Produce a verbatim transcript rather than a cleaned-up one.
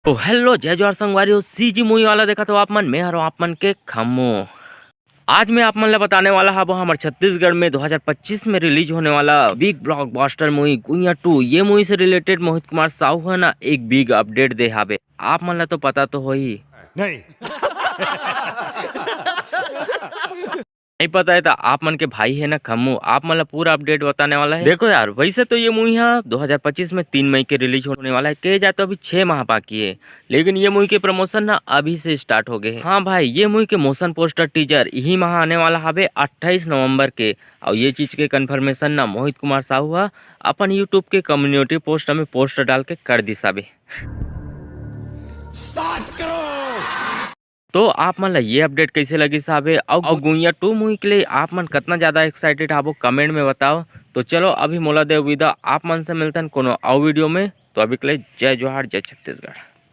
तो हेलो, जय जोहार संगवारी हो, सीजी मूवी वाला देखत हो आप मन, मैं हरों आप मन के खम्मू। आज मैं आप मन ला बताने वाला हूँ हमर छत्तीसगढ़ में दो हज़ार पच्चीस में रिलीज होने वाला big blockbuster movie Guiya to. ये मूवी से रिलेटेड मोहित कुमार साहू है ना, एक बिग अपडेट दे हावे। आप मन ला तो पता तो होही। नहीं। नहीं पता है तो आप मन के भाई है ना खम्मू, आप मन ला पूरा अपडेट बताने वाला है। देखो यार, वैसे तो ये मूवी हा दो हज़ार पच्चीस में तीन मई के रिलीज होने वाला है, के जाए तो अभी छह माह बाकी है, लेकिन ये मूवी के प्रमोशन ना अभी से स्टार्ट हो गए है। हाँ भाई, ये मूवी के मोशन पोस्टर टीजर यही माह आने वाला हवे अट्ठाईस नवंबर के। और ये चीज के कन्फर्मेशन ना मोहित कुमार साहू हा अपन यूट्यूब के कम्युनिटी पोस्ट में पोस्ट डाल के कर दिस हावे। तो आप मन ला ये अपडेट कैसे लगिस हावे, और गुइया टू मूवी के लिए आप मन कितना ज्यादा एक्साइटेड हावो, कमेंट में बताओ। तो चलो, अभी मोला दे विदा, आप मन से मिलतन कोनो और वीडियो में। तो अभी के लिए जय जोहार, जय छत्तीसगढ़।